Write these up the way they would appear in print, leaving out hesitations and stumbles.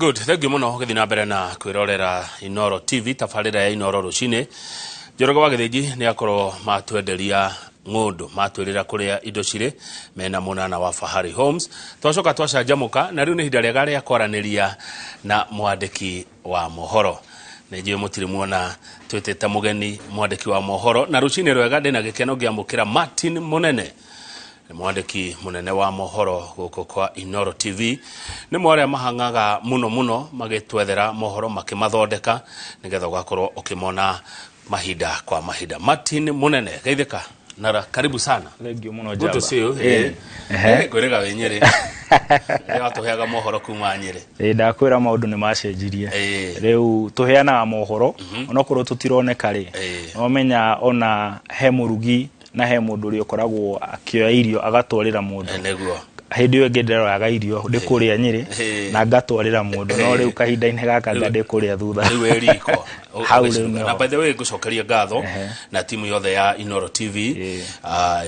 Good, thank you muno gũthiĩ na mbere na kwĩrorera Inoro TV, tabarĩra ya Inoro rũcinĩ. Njoroge wa Gĩthĩnji nĩ akorwo matwenderia ng'ũndũ, matwĩrĩra kũrĩa indo cirĩ mena mũnana wa Fahari Homes. Twacoka twacanjamũka na rĩu nĩ ihinda rĩega rĩa kwaranĩria na mwandĩki wa mohoro. Nĩ njũĩ mũtirĩ muona twĩtĩte mũgeni mwandĩki wa mohoro, na rũcinĩ rwega ndĩna gĩkeno ngĩamũkĩra Martin Mũnene, nĩ mwandĩki mũnene wa mohoro gũkũ kwa Inoro TV. Nĩ mwarĩa mahang'aga mũno mũno magĩtwethera mohoro, makĩmathondeka nĩgetha ũgakorwo ũkĩmona mahinda kwa mahinda. Martin Mũnene, geithĩka na karibu sana. Thank you mũno. Good to see you. Ehe. Ngwĩrĩga wĩ Nyĩrĩ. Rĩrĩa watũheaga mohoro kuma Nyĩrĩ. Ĩ, ndakwĩra maũndũ nĩ macenjirie. Rĩu tũheanaga mohoro onokorwo tũtironeka rĩ, nomenya ona he mũrugi na he mũndũ ũrĩa ũkoragwo akĩoya irio agatwarĩra mũndũ. Nĩguo. Hĩndĩ ĩyo ĩngĩ ndĩroyaga irio ndĩ kũrĩa Nyĩrĩ na ngatwarĩra mũndũ, no rĩu kahinda-inĩ gaka nga ndĩ kũrĩa thutha. Rĩu wĩ riko. Hau rĩu Na nĩho. by the way, ngũcokeria ngatho na timu yothe ya Inoro TV,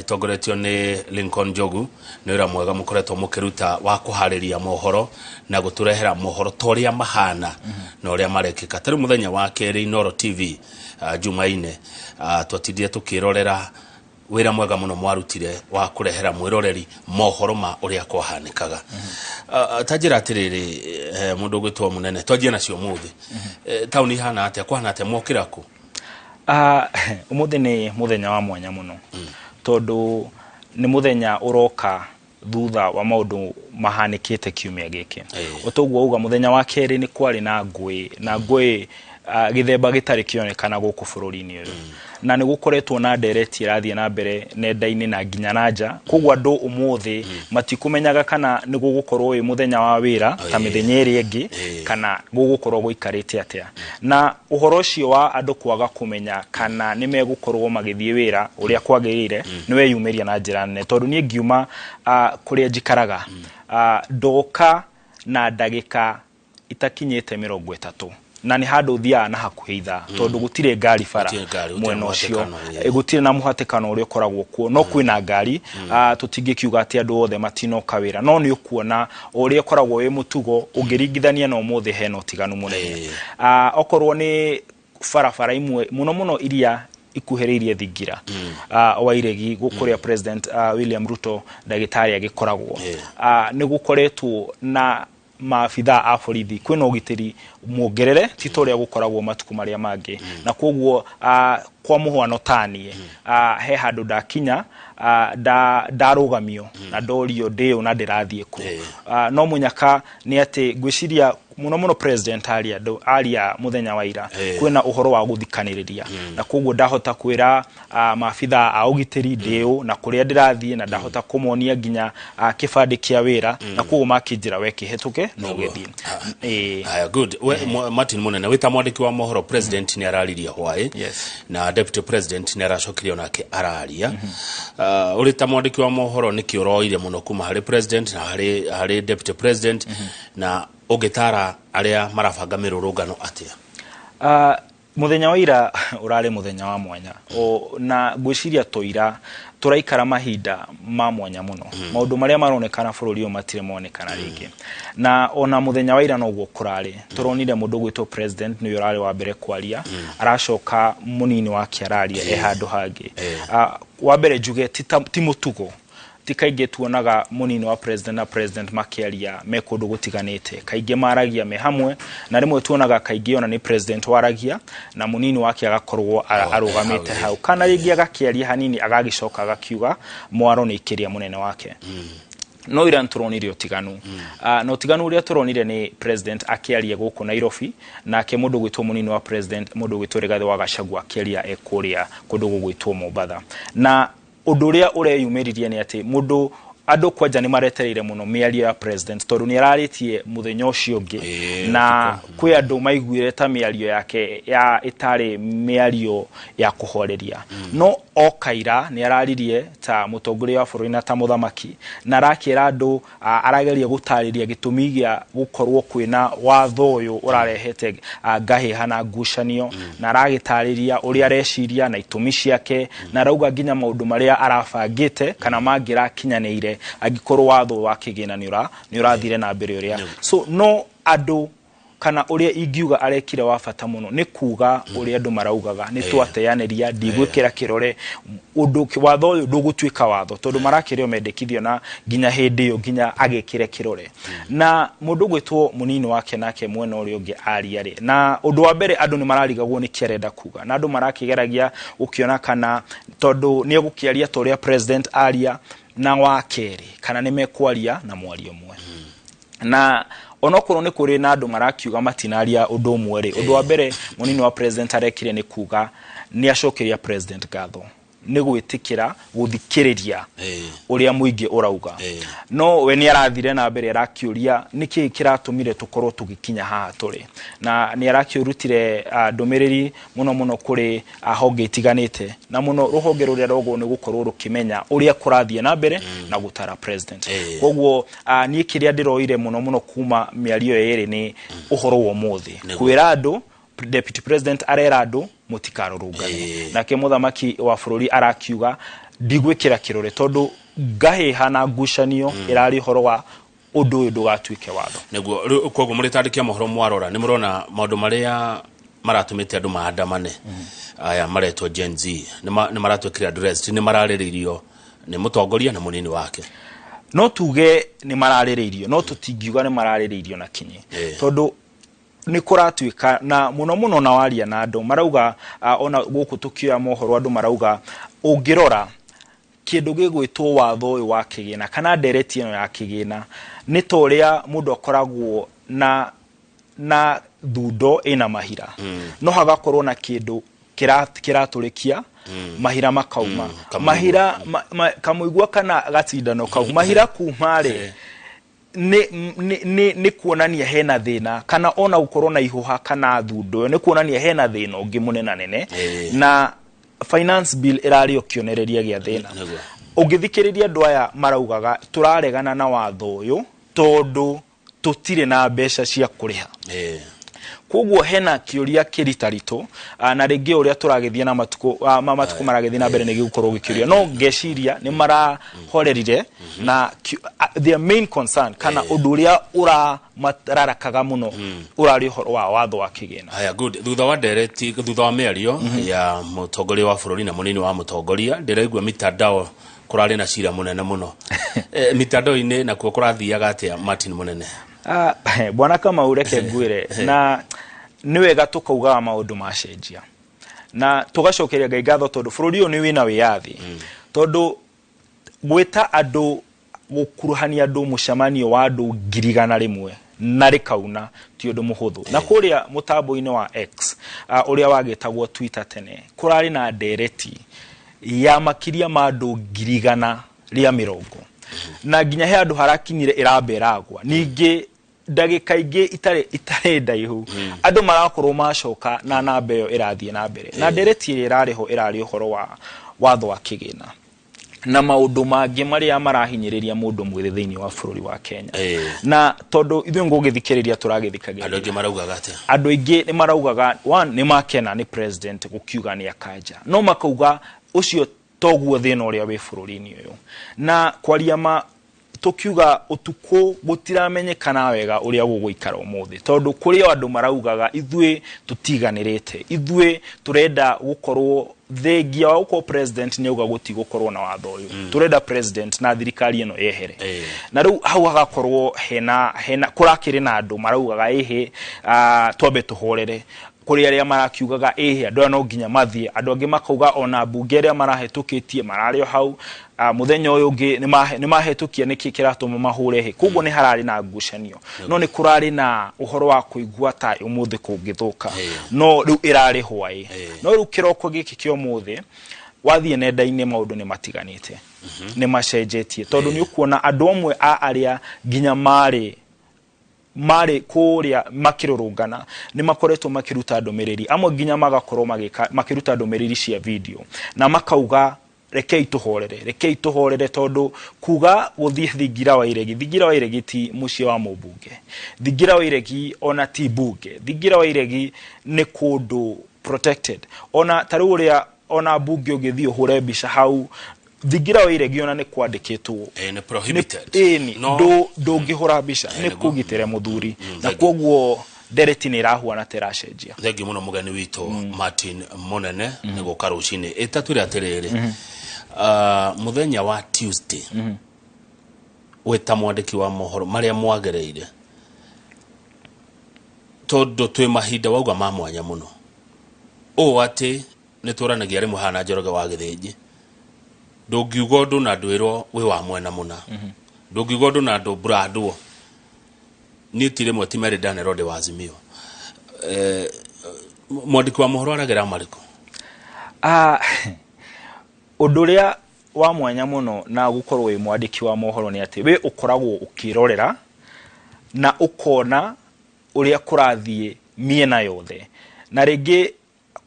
ĩtongoretio nĩ Lincoln Njogu, nĩ wĩra mwega mũkoretwo mũkĩruta wa kũharĩria mohoro na gũtũrehera mohoro ta ũrĩa mahana na ũrĩa marekĩka. Ta rĩu mũthenya wa kerĩ Inoro TV, Jumaine, twatindire tũkĩrorera wĩra mwega mũno mwarutire wa kũrehera mwĩroreri mohoro ma ũrĩa kwahanĩkaga. Ta njĩra atĩrĩrĩ, mũndũ ũgwĩtwo Mũnene, twanjie nacio ũmũthĩ. Taũni ihana atĩa, kũhana atĩa, mokĩra kũ? Ũmũthĩ nĩ mũthenya wa mwanya mũno, tondũ nĩ mũthenya ũroka thutha wa maũndũ mahanĩkĩte kiumia gĩkĩ. Ũtoguo auga mũthenya wa kerĩ nĩ kwarĩ na ngũĩ, na ngũĩ gĩthemba gĩtarĩ kĩonekana gũkũ bũrũri-inĩ ũyũ. Na nĩ gũkoretwo na ndereti ĩrathiĩ na mbere nenda-inĩ na nginya na nja. Koguo andũ ũmũthĩ matikũmenyaga kana nĩ gũgũkorwo wĩ mũthenya wa wĩra ta mĩthenya ĩrĩa ĩngĩ, kana gũgũkorwo gũikarĩte atĩa. Na ũhoro ũcio wa andũ kwaga kũmenya kana nĩ megũkorwo magĩthiĩ wĩra ũrĩa kwagĩrĩire nĩ weyumĩria na njĩra nene, tondũ niĩ ngiuma kũrĩa njikaraga, ndoka na ndagĩka itakinyĩte 30, na nĩ handũ thiaga na hakuhĩ ithaa, tondũ gũtirĩ ngari bara. Gũtirĩ ngari, gũtirĩ mwena ũcio. Mũhatĩkano, ĩĩ. Gũtirĩ na mũhatĩkano ũrĩa ũkoragwo kuo, no kwĩna ngari. Tũtingĩkiuga atĩ andũ othe matinoka wĩra, no nĩ ũkuona ũrĩa ũkoragwo wĩ mũtugo ũngĩringithania na ũmũthĩ hena ũtiganu mũnene. Okorwo nĩ barabara imwe mũno mũno iria ikuhĩrĩirie thingira wa iregi kũrĩa President William Ruto ndagĩtarĩ agĩkoragwo, nĩ gũkoretwo na maabithaa a borithi, kwĩna ũgitĩri muongerere, ti ta ũrĩa gũkoragwo matukũ marĩa mangĩ. Na koguo kwa mũhwano taniĩ, he handũ ndakinya, ndarũgamio na ndorio ndĩũ na ndĩrathiĩ kũ. No mũnyaka nĩ atĩ ngwĩciria mũno mũno President aria aria mũthenya wa ira, kwĩna ũhoro wa gũthikanĩrĩria, na koguo ndahota kwĩra maabithaa a ũgitĩri ndĩũ na kũrĩa ndĩrathiĩ, na ndahota kũmonia nginya kĩbandĩ kĩa wĩra, na koguo makĩnjĩra we kĩhetũke na ũgĩthiĩ. Ĩĩ. Haya, good. We, Martin Munene, wĩ ta mwandĩki wa mohoro, President nĩ araririe hwaĩ na Deputy President nĩ aracokirie onake araria. Ũrĩ ta mwandĩki wa mohoro, nĩkĩ ũroire mũno kuma harĩ President na harĩ Deputy President, na ũngĩtara arĩa marabanga mĩrũrũngano atĩa? Mũthenya wa ira ũrarĩ mũthenya wa mwanya o, na ngwĩciria tũira tũraikara mahinda ma mwanya mũno. Maũndũ marĩa maronekana bũrũri ũyũ matirĩ monekana rĩngĩ, na ona mũthenya wa ira noguo kũrarĩ. Tũronire mũndũ ũgwĩtwo President nĩwe ũrarĩ wa mbere kwaria, aracoka mũnini wake araria e handũ hangĩ. Wa mbere njuge ti mũtugo, ti kaingĩ tuonaga mũnini wa President na President makĩaria me kũndũ gũtiganĩte. Kaingĩ maragia me hamwe, na rĩmwe tuonaga kaingĩ ona nĩ President waragia na mũnini wake agakorwo arũgamĩte hau, hau, kana rĩngĩ agakĩaria hanini agagĩcoka agakiuga mwaro nĩ ikĩria mũnene wake. No ira nĩtũronire ũtiganu. Na ũtiganu ũrĩa tũronire nĩ President akĩaria gũkũ Nairobi, nake mũndũ ũgwĩtwo mũnini wa President, mũndũ ũgwĩtwo Rigathĩ wa Gachagua, akĩaria e kũrĩa kũndũ gũgwĩtwo Mombatha. Na ũndũ ũrĩa ũreyumĩririe nĩ atĩ mũndũ andũ kwanja nĩ maretereire mũno mĩario ya President, tondũ nĩ ararĩtie mũthenya ũcio ũngĩ, na kwĩ andũ maiguire ta mĩario yake ya ĩtarĩ mĩario ya kũhoreria. No okaira nĩ araririe ta mũtongoria wa bũrũri na ta mũthamaki, na arakĩra andũ, arageria gũtarĩria gĩtũmi gĩa gũkorwo kwĩna watho ũyũ ũrarehete ngahĩha na ngucanio, na aragĩtarĩria ũrĩa areciria na itũmi ciake, na arauga nginya maũndũ marĩa arabangĩte kana mangĩrakinyanĩire angĩkorwo watho wa kĩgĩna nĩ ũrathire na mbere ũrĩa so. No andũ Kana ũrĩa ingiuga arekire wa bata mũno nĩ kuga ũrĩa andũ maraugaga nĩ twateanĩria, ndigwĩkĩra kĩrore ũndũ watho ũyũ ndũgũtuĩka watho, tondũ marakĩrĩ o mendekithio na nginya hĩndĩ ĩyo nginya agĩkĩre kĩrore. Na mũndũ gwĩtwo mũnini wake nake mwena ũrĩa ũngĩ aria rĩ, na ũndũ wa mbere andũ nĩ mararigagwo nĩ kĩ arenda kuga, na andũ marakĩgeragia gũkĩona kana tondũ nĩ egũkĩaria ta ũrĩa president aria, na wa kerĩ kana nĩ mekwaria na mwario ũmwe. Na onokorwo nĩ kũrĩ na andũ marakiuga matinaria ũndũ ũmwe rĩ, ũndũ wa mbere mũnini wa president arekire nĩ kuga nĩ acokeria president ngatho nĩ gwĩtĩkĩra gũthikĩrĩria ũrĩa mũingĩ ũrauga. No we nĩ arathire na mbere arakĩũria nĩkĩ kĩratũmire tũkorwo tũgĩkinya haha tũrĩ, na nĩ arakĩrutire ndũmĩrĩri mũno mũno kũrĩ honge itiganĩte, na mũno rũhonge rũrĩa rogwo nĩ gũkorwo rũkĩmenya ũrĩa kũrathiĩ na mbere na gũtara president. Koguo niĩ kĩrĩa ndĩroire mũno mũno kuma mĩario ĩyo ĩrĩ nĩ ũhoro wa ũmũthĩ. Kwĩra andũ, deputy president arera andũ mũtikarũrũngane, nake mũthamaki wa bũrũri arakiuga ndigwĩkĩra kĩrore tondũ ngahĩha na ngucanio ĩrarĩ ũhoro wa ũndũ ũyũ ndũgatuĩke watho. Nĩguo rĩu koguo mũrĩtandĩkia mohoro mwarora nĩ mũrona maũndũ marĩa maratũmĩte andũ maandamane aya maretwo Gen Z nĩ maratuĩkire addressed, nĩ mararĩrĩirio nĩ mũtongoria na mũnini wake. No tuge nĩ mararĩrĩirio, no tũtingiuga nĩ mararĩrĩirio na kinyi, tondũ nĩ kũratuĩka na mũno mũno na waria na andũ marauga, ona gũkũ tũkĩoya mohoro andũ marauga ũngĩrora kĩndũ gĩgwĩtwo watho ũyũ wa kĩgĩna kana ndereti ĩno ya kĩgĩna nĩ ta ũrĩa mũndũ akoragwo na thundo ĩna mahira, no hagakorwo na kĩndũ kĩratũrĩkia mahira makauma. Kamũigua. Mahira kamũigua kana gacindano kau mahira kuma rĩ, nĩ kuonania hena thĩna, kana ona gũkorwo na ihũha kana thundo ĩyo nĩ kuonania hena thĩna ũngĩ mũnenanene. Na finance bill ĩrarĩ o kĩonereria gĩa thĩna. Ũngĩthikĩrĩria andũ aya maraugaga tũraregana na watho ũyũ tondũ tũtirĩ na mbeca cia kũrĩha. Koguo hena kĩũria kĩritaritũ, na rĩngĩ ũrĩa tũragĩthiĩ na matukũ, matukũ maragĩthiĩ na mbere nĩ gĩgũkorwo gĩkĩũria, no ngeciria nĩ marahorerire na their main concern kana ũndũ ũrĩa ũramararakaga mũno ũrarĩ ũhoro wa watho wa kĩgĩna. Haya, good. Thutha wa ndereti, thutha wa mĩario ya mũtongoria wa bũrũri na mũnini wa mũtongoria, ndĩraigua mitandao kũrarĩ na cira mũnene mũno mitandao-inĩ, nakuo kũrathiaga atĩa, Martin Mũnene? Bwana Kamau, reke ngwĩre, na nĩ wega tũkaugaga maũndũ macenjia na tũgacokeria Ngai ngatho tondũ bũrũri ũyũ nĩ wĩna wĩyathi, tondũ gwĩta andũ gũkuruhania andũ mũcemanio wa andũ 100,000 na rĩkauna ti ũndũ mũhũthũ. Na kũrĩa mũtambo-inĩ wa X, ũrĩa wagĩtagwo Twitter tene, kũrarĩ na ndereti ya makĩria ma andũ 120,000, na nginya he andũ harakinyire ĩramba ĩragwa. Ningĩ ndagĩka ingĩ itarĩ ndaihu andũ marakorwo macoka na namba ĩyo ĩrathiĩ na mbere. Na ndereti ĩrĩa ĩrarĩ ho ĩrarĩ ũhoro wa watho wa kĩgĩna na maũndũ mangĩ marĩa marahinyĩrĩria mũndũ mwĩthĩ thĩinĩ wa bũrũri wa Kenya. Na tondũ ithuĩ ngũgĩthikĩrĩria tũragĩthikagĩrĩria, Andũ aingĩ maraugaga atĩa? Andũ aingĩ nĩ maraugaga one, nĩ makena nĩ president gũkiuga nĩ akanja, no makauga ũcio toguo thĩna ũrĩa wĩ bũrũri-inĩ ũyũ. Na kwaria ma tũkiuga ũtukũ gũtiramenyekana wega ũrĩa gũgũikara ũmũthĩ, tondũ kũrĩ o andũ maraugaga ithuĩ tũtiganĩrĩte, ithuĩ tũrenda gũkorwo thengia wa gũkorwo president nĩ auga gũtigũkorwo na watho ũyũ, tũrenda president na thirikari ĩno yehere. Na rĩu hau hagakorwo hena kũrakĩrĩ na andũ maraugaga ĩhĩ, twambe tũhorere. Kũrĩ arĩa marakiugaga ĩhĩ, andũ aya no nginya mathiĩ. Andũ angĩ makauga ona mbunge arĩa marahĩtũkĩtie mararĩ o hau, mũthenya ũyũ ũngĩ nĩ mahĩtũkia, nĩkĩ kĩratũma mahũre hĩ? Koguo nĩ hararĩ na ngucanio, no nĩ kũrarĩ na ũhoro wa kũigua ta ũmũthĩ kũngĩthũka, no rĩu ĩrarĩ hwaĩ. No rĩu kĩroko gĩkĩ kĩa ũmũthĩ wathiĩ nenda-inĩ maũndũ nĩ matiganĩte, nĩ macenjetie, tondũ nĩ ũkuona andũ amwe a arĩa nginya marĩ kũrĩa makĩrũrũngana nĩ makoretwo makĩruta ndũmĩrĩri, amwe nginya magakorwo makĩruta ndũmĩrĩri cia video na makauga rekei tũhorere, rekei tũhorere, tondũ kuga gũthiĩ thingira wa iregi, thingira wa iregi ti mũciĩ wa mũmbunge, thingira wa iregi ona ti mbunge, thingira wa iregi nĩ kũndũ protected. Ona ta rĩu ũrĩa ona mbunge ũngĩthiĩ ũhũre mbica hau thingira wa iregi ona nĩ kwandĩkĩtwo Nĩ prohibited. Ĩni. No Ndũngĩhũra mbica nĩ nĩguo. kũgitĩra mũthuri na Thank you. Koguo Ndereti nĩ ĩrahuana ta ĩracenjia. Thengiũ mũno mũgeni witũ Martin Mũnene nĩ gũka rũcinĩ. Ĩtatwĩre atĩrĩrĩ, mũthenya wa Tuesday wĩ ta mwandĩki wa mohoro marĩa mwagereire, tondũ twĩ mahinda wauga ma mwanya mũno ũũ atĩ nĩ tũranagia rĩmwe haha na Njoroge wa Gĩthĩnji, ndũngiuga ũndũ na ndwĩrwo wĩ wa mwena mũna, ndũngiuga ũndũ na ndũmburandwo. Niĩ ti rĩmwe ti merĩ ndanerwo ndĩ wa Azimio. Mwandĩki wa mohoro aragera marĩkũ? Ũndũ ũrĩa wa mwanya mũno na gũkorwo wĩ mwandĩki wa mohoro nĩ atĩ we ũkoragwo ũkĩrorera na ũkona ũrĩa kũrathiĩ mĩena yothe, na rĩngĩ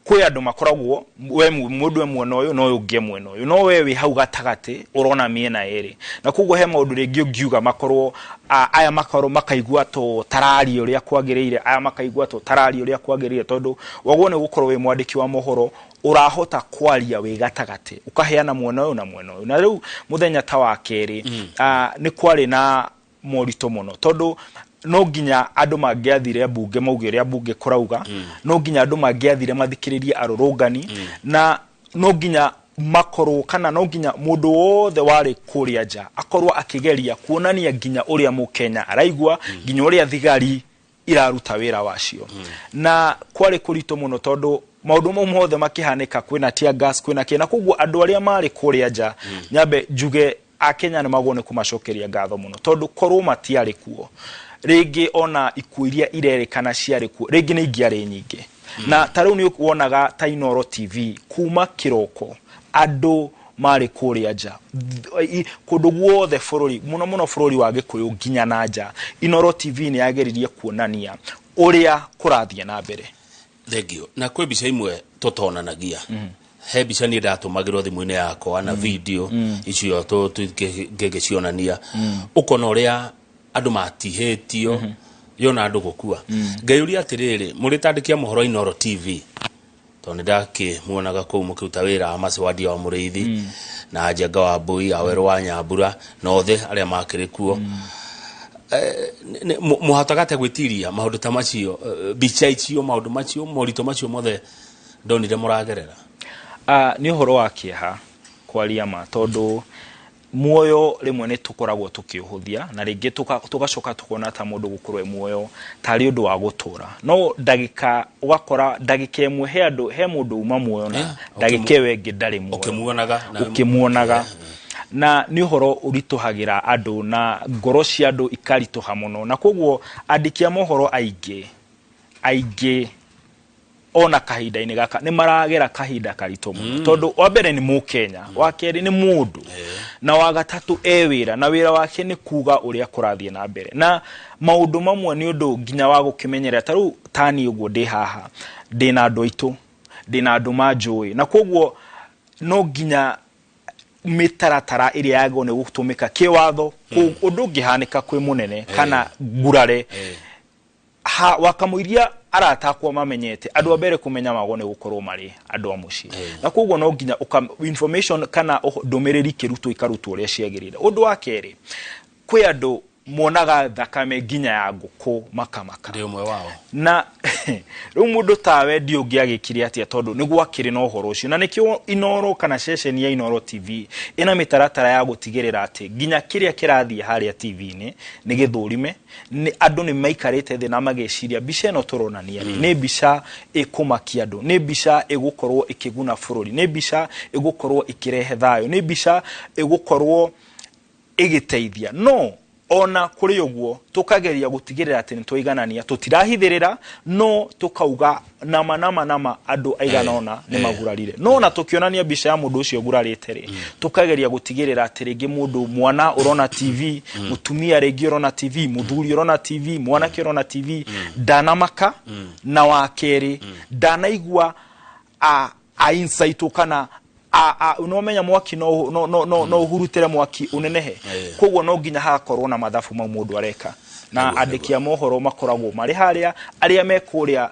kwĩ andũ makoragwo we mũndũ e mwena ũyũ na ũyũ ũngĩ e mwena ũyũ, no we wĩ hau gatagatĩ ũrona mĩena ĩrĩ, na koguo he maũndũ rĩngĩ ũngiuga makorwo aya makorwo makaigua to tararia ũrĩa kwagĩrĩire, aya makaigua to tararia ũrĩa kwagĩrĩire, tondũ waguo nĩ gũkorwo wĩ mwandĩki wa mohoro ũrahota kwaria wĩ gatagatĩ, ũkaheana mwena ũyũ na mwena ũyũ. Na rĩu mũthenya ta wa kerĩ nĩ kwarĩ na moritũ mũno, tondũ no nginya andũ mangĩathire mbunge mauge ũrĩa mbunge kũrauga, no nginya andũ mangĩathire mathikĩrĩrie arũrũngani, na no nginya makorwo kana no nginya mũndũ wothe warĩ kũrĩa nja akorwo akĩgeria kuonania nginya ũrĩa mũkenya araigua, nginya ũrĩa thigari iraruta wĩra wacio. Na kwarĩ kũritũ mũno tondũ maũndũ mau mothe makĩhanĩka, kwĩna tear gas, kwĩna kĩ, na koguo andũ arĩa marĩ kũrĩa nja, nyambe njuge Akenya nĩ magwo nĩ kũmacokeria ngatho mũno, tondũ korwo matiarĩ kuo rĩngĩ ona ikuũ iria irerĩkana ciarĩ kuo rĩngĩ nĩ ingĩarĩ nyingĩ. Na ta rĩu nĩ wonaga ta Inooro TV kuma kĩroko andũ marĩ kũrĩa nja kũndũ guothe bũrũri, mũno mũno bũrũri wa Gĩkũyũ nginya na nja, Inooro TV nĩ yageririe kuonania ũrĩa kũrathiĩ na mbere. Thengiũ. Na kwĩ mbica imwe tũtonanagia. He mbica niĩ ndatũmagĩrwo thimũ-inĩ yakwa na video icio ngĩgĩcionania. Ũkona ũrĩa andũ matihĩtio, yona andũ gũkua. Ngeyũria atĩrĩrĩ, mũrĩ ta andĩki a mohoro a Inooro TV, tondũ nĩ ndakĩmuonaga kũu mũkĩruta wĩra wa Mercy Wandia wa Mũrĩithi na Njenga wa Mbui, Awerũ wa Nyambura na othe arĩa makĩrĩ kuo. Mũhotaga atĩa gwĩtiria maũndũ ta macio, mbica icio, maũndũ macio, moritũ macio mothe ndonire mũragerera? Nĩ ũhoro wa kĩeha kwaria ma, tondũ muoyo rĩmwe nĩ tũkoragwo tũkĩũhũthia na rĩngĩ tũgacoka tũkona ta mũndũ gũkorwo e muoyo tarĩ ũndũ wa gũtũra, no ndagĩka ũgakora ndagĩka ĩmwe he andũ, he mũndũ uma muoyo na ndagĩka ĩyo ĩngĩ ndarĩ muoyo. Ũkĩmuonaga. Ũkĩmuonaga. Na nĩ ũhoro ũritũhagĩra andũ na ngoro cia andũ ikaritũha mũno, na koguo andĩki a mohoro aingĩ aingĩ ona kahinda-inĩ gaka nĩ maragera kahinda karitũ mũno, tondũ wa mbere nĩ mũkenya, wa kerĩ nĩ mũndũ, na wa gatatũ e wĩra, na wĩra wake nĩ kuga ũrĩa kũrathiĩ na mbere. Na maũndũ mamwe nĩ ũndũ nginya wa gũkĩmenyerera, ta rĩu tani ũguo ndĩ haha ndĩna andũ aitũ, ndĩna andũ manjũĩ, na koguo no nginya mĩtaratara ĩrĩa yagĩrĩirwo nĩ gũtũmĩka kĩwatho, ũndũ ũngĩhanĩka kwĩ mũnene kana ngurare ha wakamũiria arata akwa mamenyete, andũ a mbere kũmenya magwo nĩ gũkorwo marĩ andũ a mũciĩ, na koguo no nginya information kana ndũmĩrĩri ĩkĩrutwo ikarutwo ũrĩa ciagĩrĩire. Ũndũ wa kerĩ, kwĩ andũ monaga thakame nginya ya ngũkũ makamaka. Ndĩ ũmwe wao. Na rĩu mũndũ tawe ndiũ ũngĩagĩkire atĩa, tondũ nĩ gwakĩrĩ na ũhoro ũcio, na nĩkĩo Inooro kana ceceni ya Inooro TV ĩna mĩtaratara ya gũtigĩrĩra atĩ nginya kĩrĩa kĩrathiĩ harĩa TV-inĩ nĩ gĩthũrime, nĩ andũ nĩ maikarĩte thĩ na mageciria mbica ĩno tũronania rĩ, nĩ mbica ĩkũmakia andũ, nĩ mbica ĩgũkorwo ĩkĩguna bũrũri, nĩ mbica ĩgũkorwo ĩkĩrehe thayũ, nĩ mbica ĩgũkorwo ĩgĩteithia. No ona kũrĩ ũguo tũkageria gũtigĩrĩra atĩ nĩ twaiganania, tũtirahithĩrĩra, no tũkauga nama nama nama andũ aigana ũna nĩ magurarire. No ona tũkĩonania mbica ya mũndũ ũcio ũgurarĩte rĩ, tũkageria gũtigĩrĩra atĩ rĩngĩ mũndũ mwana ũrona TV, mũtumia rĩngĩ ũrona TV, mũthuri ũrona TV, mwanake ũrona TV, ndanamaka, na wa kerĩ ndanaigua a insight kana no menya mwaki no no no no no ũhurutĩre mwaki ũnenehe. Koguo no nginya hagakorwo na mathabu mau mũndũ areka, na andĩki a mohoro makoragwo marĩ harĩa arĩa me kũrĩa.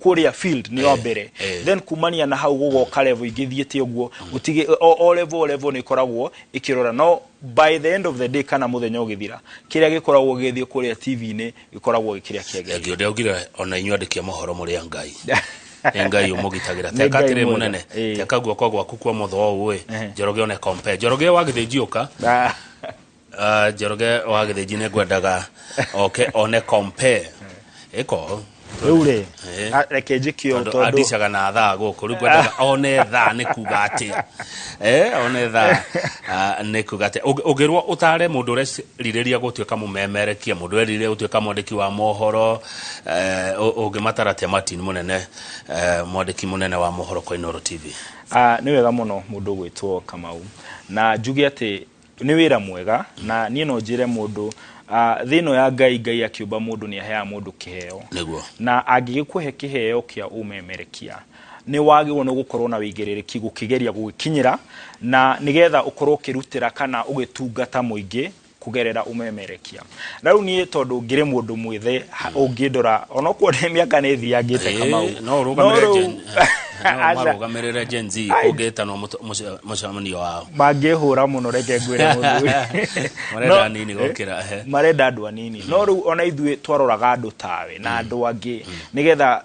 Kũrĩa field nĩyo mbere. Then kumania na hau gũgoka level ingĩ thiĩte ũguo gũtigĩ o level, o level nĩ ĩkoragwo ĩkĩrora, no by the end of the day kana mũthenya ũgĩthira, kĩrĩa gĩkoragwo gĩgĩthiĩ kũrĩa TV-inĩ gĩkoragwo gĩ kĩrĩa kĩagĩrĩire. Thengiũ ndĩaugire ona inyuĩ andĩki a mohoro mũrĩ a Ngai. Nĩ Ngai ũmũgitagĩra. Nĩ Teka Ngai atĩrĩ mwega. Mũnene, teka guoko gwaku kwa mũtho ũũ ĩ, Njoroge one compare. Njoroge wa Gĩthĩnji ũka. Ah. Njoroge wa Gĩthĩnji nĩ ngwendaga oke one compare. Ĩko. Rĩu rĩ, reke njĩke ũũ tondũ tondũ andicaga na thaa gũkũ rĩu ngwendaga one thaa nĩ kuga atĩa, one thaa nĩ kuga atĩa. Ũngĩrwo ũtare mũndũ ũrerirĩria gũtuĩka mũmemerekia, mũndũ ũrerirĩria gũtuĩka mwandĩki wa mohoro, ũngĩmatara atĩa Martin Mũnene, mwandĩki mũnene wa mohoro kwa Inooro TV? Nĩ wega mũno mũndũ gwĩtwo Kamau, na njuge atĩ nĩ wĩra mwega, na niĩ no njĩre mũndũ, thĩ ĩno ya Ngai, Ngai akĩũmba mũndũ nĩ aheaga mũndũ kĩheo. Na angĩgĩkũhe kĩheo kĩa ũmemerekia, nĩ wagĩrĩirwo nĩ gũkorwo na wĩigĩrĩrĩki gũkĩgeria gũgĩkinyĩra, na nĩgetha ũkorwo ũkĩrutĩra kana ũgĩtungata mũingĩ kũgerera ũmemerekia. Na rĩu niĩ tondũ ngĩrĩ mũndũ mwĩthĩ, ũngĩndora onokorwo nĩ mĩaka nĩ ĩthiangĩte, Kamau, no no ũrũgamĩrĩre rĩu no Aca. marũgamĩrĩre Gen Z kũngĩtanwo mũcemanio wao. Mangĩhũra mũno, reke ngwĩre mũthuri. Marenda anini gũkĩra, ehe. Marenda andũ anini, no rĩu ona ithuĩ twaroraga andũ tawe na andũ angĩ nĩgetha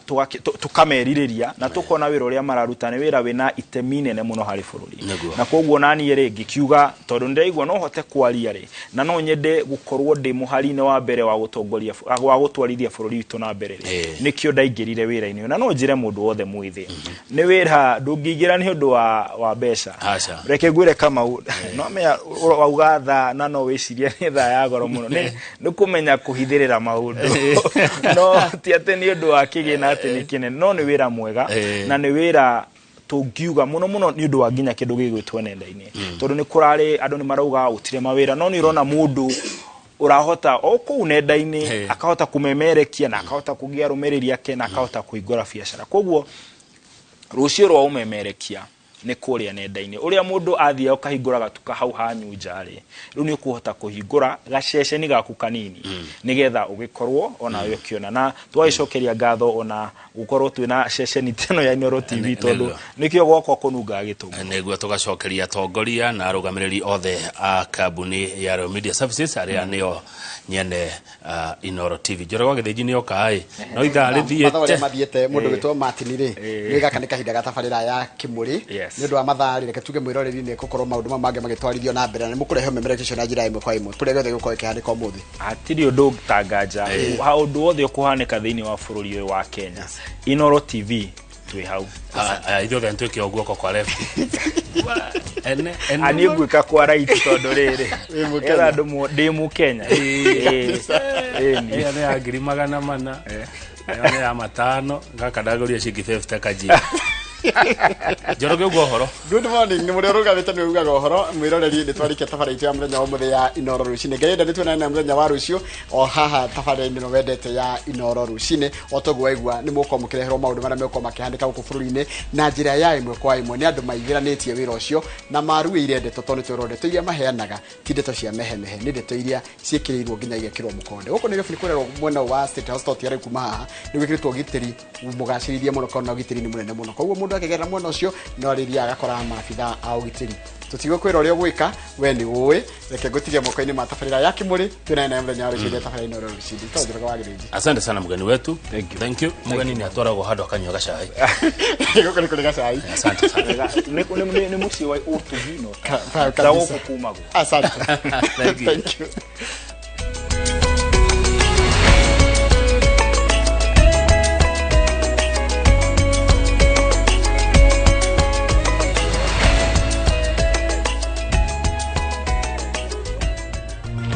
tũkamerirĩria na tũkona wĩra ũrĩa mararuta nĩ wĩra wĩna itemi inene mũno harĩ bũrũri. Na koguo naniĩ rĩ, ngĩkiuga tondũ nĩndĩraigua no hote kwaria rĩ, na no nyende gũkorwo ndĩ mũhari-inĩ wa mbere wa gũtongoria, wa gũtwarithia bũrũri witũ na mbere rĩ, nĩkĩo ndaingĩrire wĩra-inĩ ũyũ. Na no njĩre mũndũ wothe mwĩthĩ, nĩ wĩra ndũngĩingĩra nĩ ũndũ wa mbeca. Aca. Reke ngwĩre Kamau, no menya wauga thaa na no wĩcirie nĩ thaa ya goro mũno, nĩ kũmenya kũhithĩrĩra maũndũ, no ti atĩ nĩ ũndũ wa kĩgĩna atĩ nĩ kĩnene, no nĩ wĩra mwega. Na nĩ wĩra tũngiuga mũno mũno nĩ ũndũ wa nginya kĩndũ gĩgwĩtwo nenda-inĩ, tondũ nĩ kũrarĩ andũ nĩ marauga gũtirĩ mawĩra, no nĩ ũrona mũndũ ũrahota o kũu nenda-inĩ akahota kũmemerekia na akahota kũgĩa arũmĩrĩri ake na akahota kũhingũra biacara. Koguo rũciũ rwa ũmemerekia nĩ kũrĩa nenda-inĩ, ũrĩa mũndũ athiĩ ũkahingũra gatuka hau hanyu nja rĩ, rĩu nĩ ũkũhota kũhingũra gaceceni gaku kanini nĩgetha ũgĩkorwo onawe ũkĩona. Na tũgagĩcokeria ngatho ona gũkorwo twĩna ceceni ta ĩno ya Inooro TV, tondũ nĩkĩo gwakwa kũnungaga gĩtũngũrũ. Nĩguo tũgacokeria atongoria na arũgamĩrĩri othe a kambuni ya Royal Media Services arĩa nĩo nyene Inooro TV. Njoroge wa Gĩthĩnji nĩ oka ĩ, no ithaa Mathaa ũrĩa rĩthiĩte. Mathiĩte mũndũ wĩtwo Martin rĩ, nĩ gaka nĩ kahinda ga tabarĩra ya Kĩmũrĩ. Nĩ ũndũ wa mathaa rĩ, reke tuge mwĩroreri nĩ gũkorwo maũndũ mau mangĩ magĩtwarithio na mbere na nĩ mũkũrehe ũmemerekia ũcio na njĩra ya ĩmwe kwa ĩmwe kũrĩa gĩothe gĩgũkorwo gĩkĩhanĩka ũmũthĩ. Hatirĩ ũndũ ũngĩtanganja, ũndũ wothe ũkũhanĩka thĩinĩ wa bũrũri ũyũ wa Kenya, Inooro TV twĩ hau. Ah, ithuothe nĩtwĩke o guoko kwa left. Ene, ene. Ah, niĩ ngwĩka kwa right tondũ rĩrĩ Wĩ Mũkenya. nĩgetha andũ ndĩ Mũkenya. Ĩĩ, Ĩyo nĩ ya 400,000. Ĩyo nĩ ya 500. Gaka ndagũria ciringi 50 kanjia. Njoroge ũguo ũhoro. Good morning, nĩ mũrĩa ũrũgamĩte nĩ ugaga ũhoro. Mwĩroreri, nĩ twarĩkia tabarĩra itũ ya mũthenya wa ũmũthĩ ya Inooro rũcinĩ. Ngai enda nĩ tuonane na mũthenya wa rũciũ o haha tabarĩra-inĩ ĩno wendete ya Inooro rũcinĩ. O toguo waigua nĩ mũgũkorwo mũkĩreherwo maũndũ marĩa megũkorwo makĩhanĩka gũkũ bũrũri-inĩ na njĩra ya ĩmwe kwa ĩmwe. Nĩ andũ maingĩranĩtie wĩra ũcio na maruĩire ndeto, tondũ nĩ twerwo ndeto iria maheanaga ti ndeto cia mehemehe, nĩ ndeto iria ciĩkĩrĩirwo nginya igekĩrwo mũkonde. Gũkũ Nairobi nĩ kũrerwo mwena wa State House, tondũ ti kuma haha nĩ gwĩkĩrĩtwo ũgitĩri mũgacĩrithie mũno, kana ũgitĩri nĩ mũnene mũno, koguo mũndũ akĩgerera mwena ũcio no arĩthiaga agakora maabitha a ũgitĩri. Tũtigũkwĩra ũrĩa ũgwĩka, we nĩ ũĩ. Reke ngũtige moko-inĩ ma tabarĩra ya Kĩmũrĩ. Twĩnaye naye mũthenya wa rũciũ tabarĩra ino rũcinĩ. Tondũ Njoroge wa Gĩthĩnji. Asante sana mgeni wetu. Thank you. Thank you. Mgeni ni atwaragwo handũ akanyua gacai. Gũkũ nĩ kũrĩ gacai. Asante sana. Nĩ mũciĩ wa ũtugi no Ka- ta kabisa. gũkũ kumagwo. Asante. Thank you. Thank you.